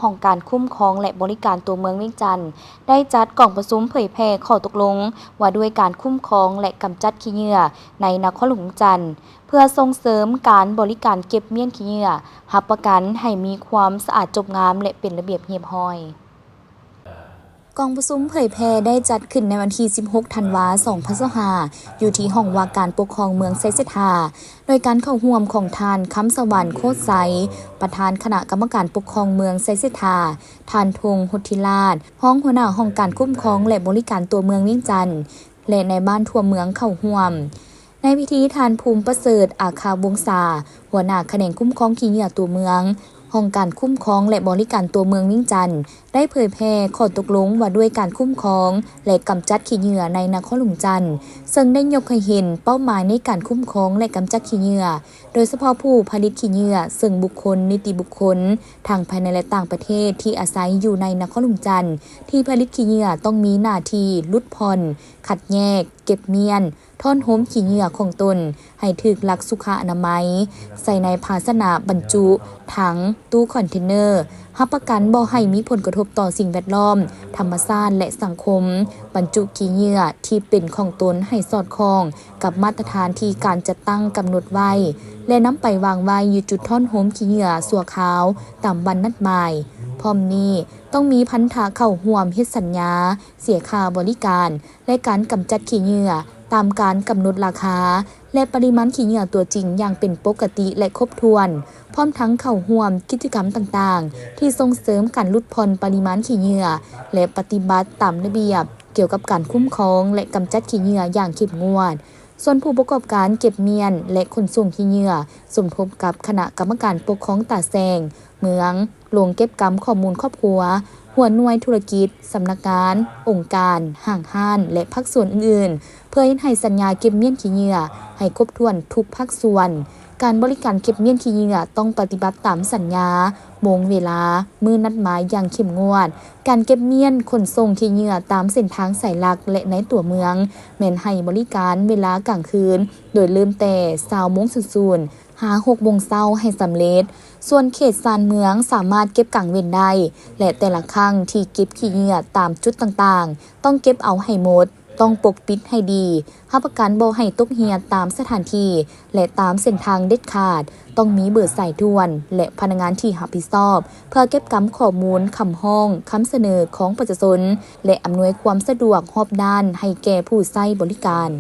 ຫ້ອງການຄຸ້ມຄອງ ແລະ ບໍລິການຕົວເມືອງວຽງຈັນ ໄດ້ຈັດກອງປະຊຸມເຜີຍແຜ່ຂໍ້ຕົກລົງວ່າດ້ວຍການຄຸ້ມຄອງ ແລະ ກຳຈັດຂີ້ເຫຍື້ອໃນນະຄອນຫຼວງວຽງຈັນ ເພື່ອສົ່ງເສີມການບໍລິການເກັບມ້ຽນຂີ້ເຫຍື້ອ, ຮັບປະກັນໃຫ້ມີຄວາມສະອາດຈົບງາມ ແລະ ເປັນລະບຽບຮຽບຮ້ອຍ. ກອງປະຊຸມເຜີຍແຜ່ໄດ້ຈັດຂຶ້ນໃນວັນທີສິບຫົກ ທັນວາ ສອງພັນຊາວຫ້າ ຢູ່ທີ່ຫ້ອງວ່າການປົກຄອງເມືອງໄຊເສດຖາ ໂດຍການເຂົ້າຮ່ວມຂອງທ່ານ ຄຳສະຫວັນ ໂຄດໄຊ ປະທານຄະນະກຳມະການປົກຄອງເມືອງໄຊເສດຖາ, ທ່ານ ທົງ ຫົດທິລາດ ຮອງຫົວໜ້າຫ້ອງການຄຸ້ມຄອງ ແລະ ບໍລິການຕົວເມືອງວຽງຈັນ ແລະ ນາຍບ້ານທົ່ວເມືອງເຂົ້າຮ່ວມ. ໃນພິທີ ທ່ານ ພູມປະເສີດ ອາຄາວົງສາ ຫົວໜ້າຂະແໜງຄຸ້ມຄອງຂີ້ເຫຍື້ອຕົວເມືອງ, ຫ້ອງການຄຸ້ມຄອງ ແລະ ບໍລິການຕົວເມືອງວຽງຈັນ ໄດ້ເຜີຍແຜ່ຂໍ້ຕົກລົງວ່າດ້ວຍການຄຸ້ມຄອງ ແລະ ກຳຈັດຂີ້ເຫຍື້ອໃນນະຄອນຫຼວງວຽງຈັນ, ເຊິ່ງໄດ້ຍົກໃຫ້ເຫັນເປົ້າໝາຍໃນການຄຸ້ມຄອງ ແລະ ກຳຈັດຂີ້ເຫຍື້ອ, ໂດຍສະເພາະຜູ້ຜະລິດຂີ້ເຫຍື້ອ, ເຊິ່ງບຸກຄົນ, ນິຕິບຸກຄົນ ທັງພາຍໃນ ແລະ ຕ່າງປະເທດ ທີ່ອາໄສຢູ່ໃນນະຄອນຫຼວງວຽງຈັນ ທີ່ຜະລິດຂີ້ເຫຍື້ອ ຕ້ອງມີໜ້າທີ່ຫຼຸດຜ່ອນ, ຄັດແຍກ, ເກັບມ້ຽນ, ທ້ອນໂຮມຂີ້ເຫຍື້ອຂອງຕົນໃຫ້ຖືກຫຼັກສຸຂະອະນາໄມ, ໃສ່ໃນພາຊະນະບັນຈຸ, ຖັງ, ຕູ້ຄອນເທນເນີ, ຮັບປະກັນບໍ່ໃຫ້ມີຜົນກະທົບຕໍ່ສິ່ງແວດລ້ອມ, ທຳມະຊາດ ແລະ ສັງຄົມ, ບັນຈຸຂີ້ເຫຍື້ອທີ່ເປັນຂອງຕົນໃຫ້ສອດຄ່ອງກັບມາດຕະຖານທີ່ການຈັດຕັ້ງກຳນົດໄວ້ ແລະ ນຳໄປວາງໄວ້ຢູ່ຈຸດທ້ອນໂຮມຂີ້ເຫຍື້ອຊົ່ວຄາວຕາມວັນນັດໝາຍ. ພ້ອມນີ້, ຕ້ອງມີພັນທະເຂົ້າຮ່ວມເຮັດສັນຍາເສຍຄ່າບໍລິການ ແລະ ການກຳຈັດຂີ້ເຫຍື້ອຕາມການກຳນົດລາຄາ ແລະ ປະລິມານຂີ້ເຫຍື້ອຕົວຈິງຢ່າງເປັນປົກກະຕິ ແລະ ຄົບຖ້ວນ, ພ້ອມທັງເຂົ້າຮ່ວມກິດຈະກຳຕ່າງໆ ທີ່ສົ່ງເສີມການຫຼຸດຜ່ອນປະລິມານຂີ້ເຫຍື້ອ ແລະ ປະຕິບັດຕາມລະບຽບກ່ຽວກັບການຄຸ້ມຄອງ ແລະ ກຳຈັດຂີ້ເຫຍື້ອຢ່າງເຂັ້ມງວດ. ສ່ວນຜູ້ປະກອບການເກັບມ້ຽນ ແລະ ຂົນສົ່ງຂີ້ເຫຍື້ອ ສົມທົບກັບຄະນະກຳມະການປົກຄອງຕາແສງ, ເມືອງ, ລົງເກັບກຳຂໍ້ມູນຄອບຄົວ, ຫົວໜ່ວຍທຸລະກິດ, ສຳນັກງານ, ອົງການ, ຫ້າງຮ້ານ ແລະ ພາກສ່ວນອື່ນໆ ເພື່ອເຮັດໃຫ້ສັນຍາເກັບມ້ຽນຂີ້ເຫຍື້ອໃຫ້ຄົບຖ້ວນທຸກພາກສ່ວນ. ການບໍລິການເກັບມ້ຽນຂີ້ເຫຍື້ອຕ້ອງປະຕິບັດຕາມສັນຍາ, ໂມງເວລາ, ມື້ນັດໝາຍຢ່າງເຂັ້ມງວດ. ການເກັບມ້ຽນຂົນສົ່ງຂີ້ເຫຍື້ອຕາມເສັ້ນທາງສາຍຫຼັກ ແລະ ໃນຕົວເມືອງ ແມ່ນໃຫ້ບໍລິການເວລາກາງຄືນ ໂດຍເລີ່ມແຕ່ຊາວໂມງສູນສູນ ຫາ ຫົກໂມງເຊົ້າໃຫ້ສຳເລັດ. ສ່ວນເຂດຊານເມືອງສາມາດເກັບກາງເວັນໄດ້ ແລະ ແຕ່ລະຄັ້ງທີ່ເກັບຂີ້ເຫຍື້ອຕາມຈຸດຕ່າງໆ ຕ້ອງເກັບເອົາໃຫ້ໝົດ, ຕ້ອງປົກປິດໃຫ້ດີ, ຮັບປະກັນບໍ່ໃຫ້ຕົກເຮ່ຍຕາມສະຖານທີ່ ແລະ ຕາມເສັ້ນທາງເດັດຂາດ. ຕ້ອງມີເບີສາຍດ່ວນ ແລະ ພະນັກງານທີ່ຮັບຜິດຊອບ ເພື່ອເກັບກຳຂໍ້ມູນ, ຄຳຮ້ອງ, ຄຳສະເໜີຂອງປະຊາຊົນ ແລະ ອຳນວຍຄວາມສະດວກຮອບດ້ານໃຫ້ແກ່ຜູ້ໃຊ້ບໍລິການ.